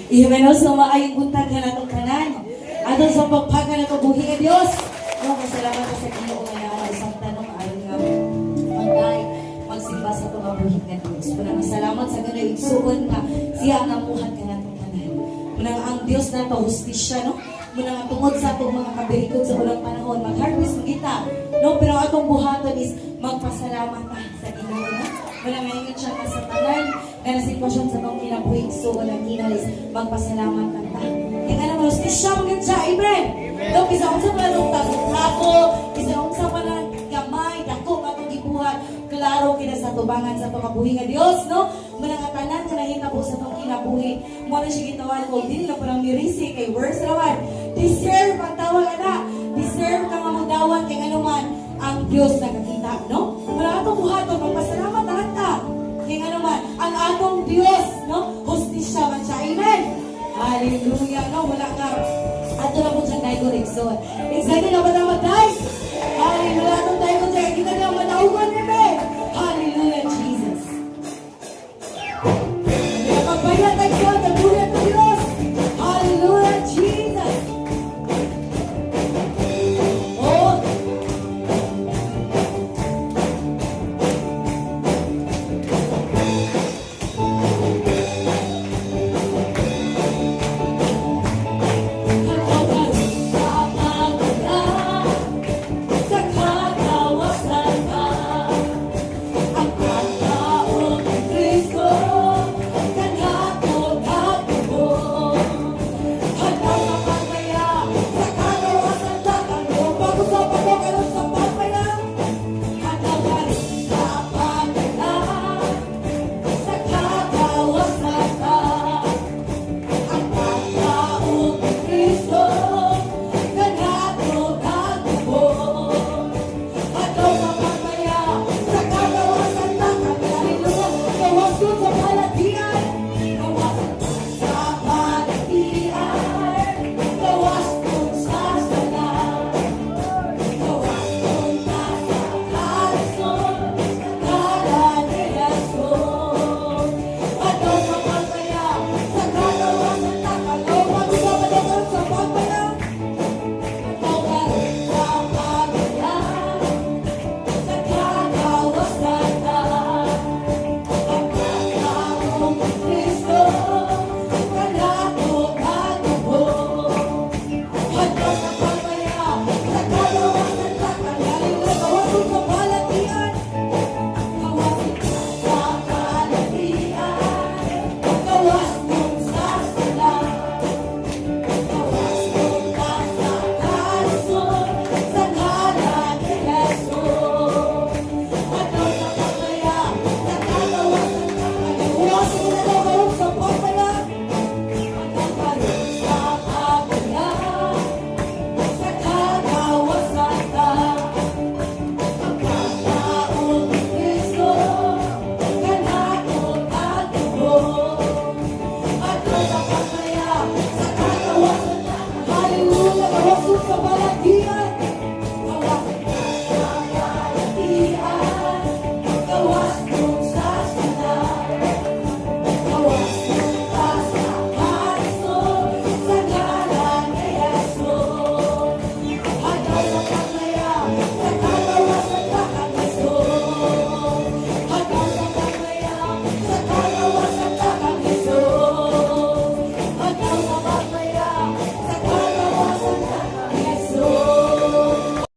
Amen. No? So maayong buntag kanatong tanan. Adto sa pagpaga na kabuhi nga Dios. No, pasalamat ka sa Ginoo nga naa isang tanong ayon nga magay magsimba sa atong buhi nga Dios. Munang salamat sa Ginoo, igsuon, nga siya ang amuhan kanatong tanan. Munang ang Dios nato hustisya, no? Munang tungod sa atong mga kabirikod sa unang panahon, mag-harvest kita. No, pero atong buhaton is magpasalamat ta sa Ginoo, no? Munang ngayon siya nga sa tanan nga na sitwasyon sa atong kinabuhi, igsuon, ang Ginoo is magpasalamat ta. Kaya nga naman hustisya man siya. Amen. No, bisa unsa pa lang tabo, bisa unsa pa lang gamay, dako nga atong gibuhat, klaro kina sa tubangan sa atong kabuhi nga Dios, no? Mga nga tanan nga nahitabo sa atong kinabuhi, mo na siya gitawag og dili na parang mirisi kay worse raman. Deserve ang tawag ana. Deserve ka nga magdawat kay nganuman ang Dios nakakita, no? Wala atong buhaton, magpasalamat na ta. Kay nganuman ang atong Dios, no? Hustisya man siya. Amen. Hallelujah, no? Wala ka. Ato na po siyang daigo, Rigson. Excited na ba na magday? Hallelujah. Atong daigo siya. Kita niya madaugon, bebe. Hallelujah, Jesus. Kaya pagbayad tayo.